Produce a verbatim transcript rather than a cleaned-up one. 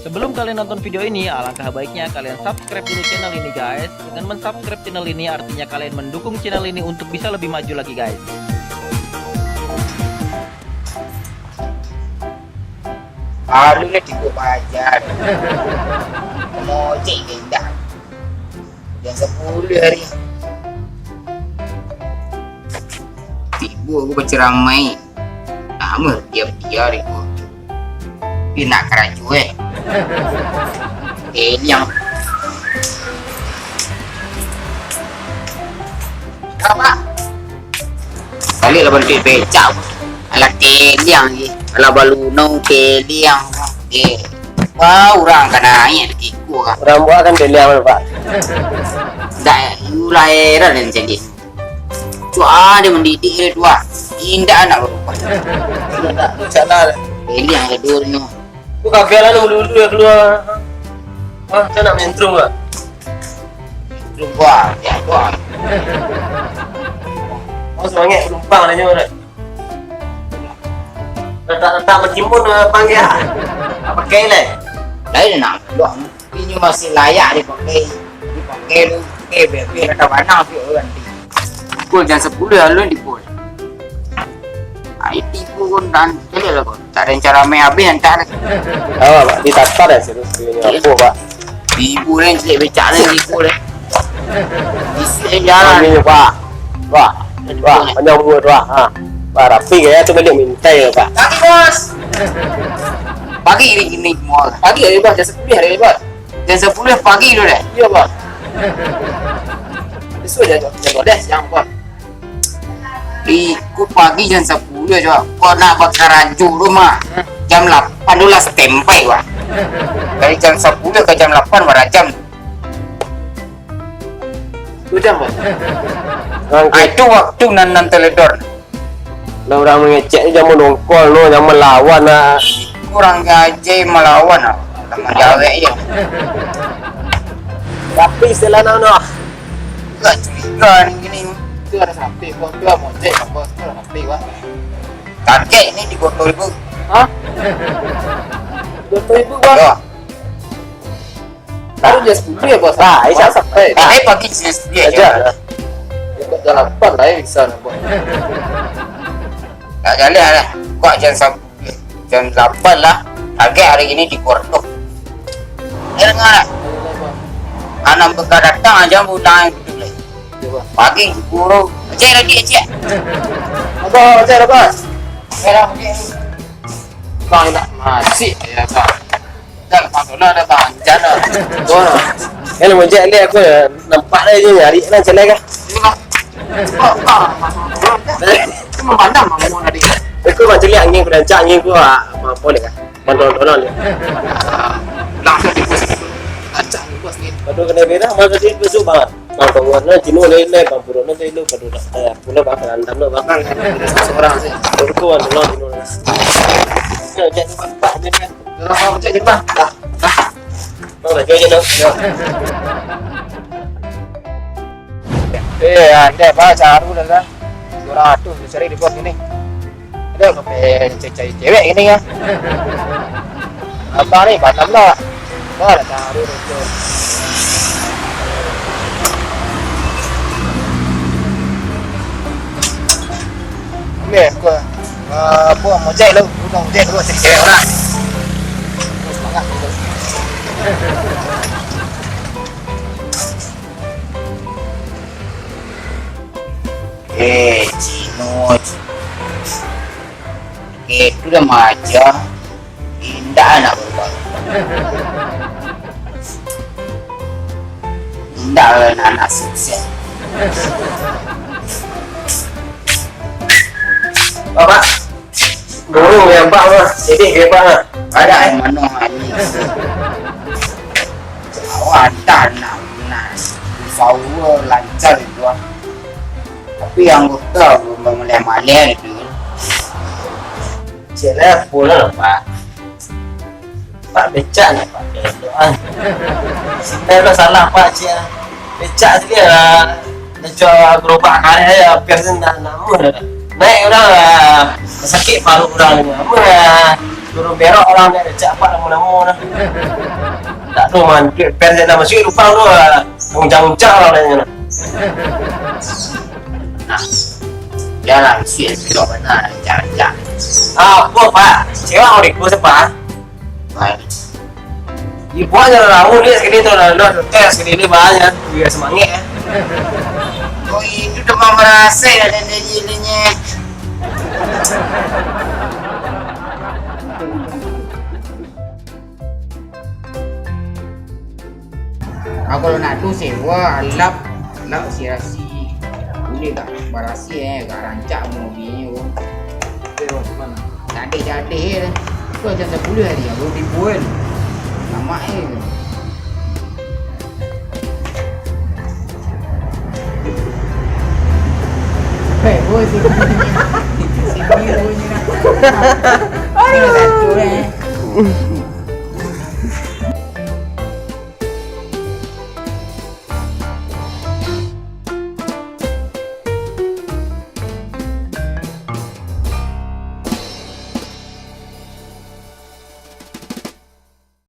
Sebelum kalian nonton video ini, alangkah baiknya kalian subscribe dulu channel ini, guys. Dengan mensubscribe channel ini, artinya kalian mendukung channel ini untuk bisa lebih maju lagi, guys. Baru lah tibo paja. Mojek indak. Jam sapuluah hari. Tibo aku baceramai. Lamo diam-diam tibo. Tapi nak karajo eh. Teliang. Apa? Balik lah bantuak becak. Alah teliang je. Alah balunau teliang. Eh. Wah, urang ka naiak di kiko ka. Urang buah kan teliang tu, Pak. Ndak, urang heran dan jadi. Cua dia mandidik dia tu ah. Indak nak berubah. Indak, salah. Teliang ka dulu. Tu kagak lah dulu-dulu ya keluar. Wah, saya nak main drum lah. Drum buah, ya buah. Oh, semangat penumpang dah nyawa dah. Letak-letak bertimbun dengan panggil ah. Tak pakai leh. Lain nak keluar. Ini masih layak dipakai. Dipakai tu. Eh, biar-biar kata banang tu orang nanti. Pukul jam sepuluh lalu di pukul. Ai tipu kon dan celiak lah kon. Tak ada yang cara main habis entah lah. Awak Pak, ditatar ya serius ini apa Pak? Ibu ni cek becak ni ibu ni. Isi jalan. Ini Pak. Wah, wah, panjang umur tu ah. Ha. Wah, rapi gaya tu balik minta ya Pak. Pagi bos. Pagi ni gini semua. Pagi hari bos, jam sepuluh hari bos. Jam sepuluh pagi tu deh. Iya bos. Besok jam jam dua belas siang bos. Iku pagi jam sepuluh jo. Kau nak bakarajo tu mah. Jam lapan tu lah standby wah. Dari jam sepuluh ke jam lapan bara jam. Dua jam bos. Ah, itu waktu nan nan teledor. Lah urang mangecek ni jaman dongkol no, jaman lawan ah. Kurang gajai malawan ah. Sama jawek je. Tapi istilah nak no. Gak curiga ni gini. Itu ada sapi, bos. Itu ada mojek, bos. Itu ada sapi, bos. Target ni di Goto Ibu. Hah? Goto Ibu, bos? Yo. Baru jam sepuluh ya, bos? Ah, isa sampai. Ah, eh, pagi jam sepuluh aja. Jam lapan lah ya, bisa lah, bos. Tak jalan lah. Kok jam sepuluh? Jam lapan lah. Target hari ini di Gordo. Ya, dengar lah. Anak beka datang aja, utang yang betul lah. Pagi, guru. Cek lagi, cek. Apa, cek apa? Cek lah, cek. Bang, nak masih ya, bang. Dah lah, Bang Donald dah bang, anjan lah. Wah, kan mojek ni aku nampak dah je nyari lah celek ah. Ini, Bang. Bang, Bang, Bang Donald dah. Cuma pandang Bang Donald tadi. Aku bang celek angin, aku rancak angin aku, ah, apa ni kah? Bang Donald, Donald ni. Ah, langsung di bos. Rancak di bos ni. Aduh, kena berak, mana tadi besok banget. Bang, banguan lah, jenuh lele, bang, buruk nanti lu, padu nak, eh, pula bang, randam lu, bang. Seorang sih. Aku bang, tolong jenuh lah. Cek, cek, cek, cek, cek, cek. Kalau kau cek, cek, bang. Dah, dah. Bang, lagi aja dong. Yo. Eh, ande, bang, caru dah, dah. Dua ratus, dicari di bos ini. Ada sampai cari-cari cewek gini ya. Abang ni Batam dah. Wah, dah taruh tu. Ambil aku. Uh, apa mojek lu? Bukan mojek dulu cari cewek orang. Semangat dulu. Eh, Cino, Cino. Itu dah maja. Indak nak berubah. Indak lah nak, nak sukses. Bapak, Guru yang bak mah, jadi hebat mah. Ada yang mana ni? Awak ada nak, nak usaha lancar itu ah. Tapi anggota belum maleh-maleh itu. Cek lah, pulang Pak. Pak becak ni Pak. Doa. Sitai lah salah Pak cik ah. Becak sikit lah. Dia jual gerobak karet aja, hampir tu nak, nak murah dah. Naik orang lah. Sakit paruh orang ni. Murah. Turun berok lah, nak cak apa nama-nama dah. Tak tahu man, per saya nama sih lupa tu lah. Uncang-uncang lah dia. Yalah, isi ya, kilo mana, rancak-rancak. Ah, apa, Pak? Sewa orang ikut siapa? Baik. Ibu aja lah, tahu dia sekali tu lah, lu tes sekali ni banyak, biar semangat ya. Oh, itu demam berasai ada dia jelinya. Ah, kalau nak tu sewa, lap, lap sirasi. Boleh tak barasih eh, agak rancak mobilnya tu. Oke, Bang, mana? Tak ada jadi eh. Tu macam sepuluh hari, aku tipu kan. Lama eh. Hei, boy, si Boy ni. Si Boy ni nak. Aduh. Satu eh.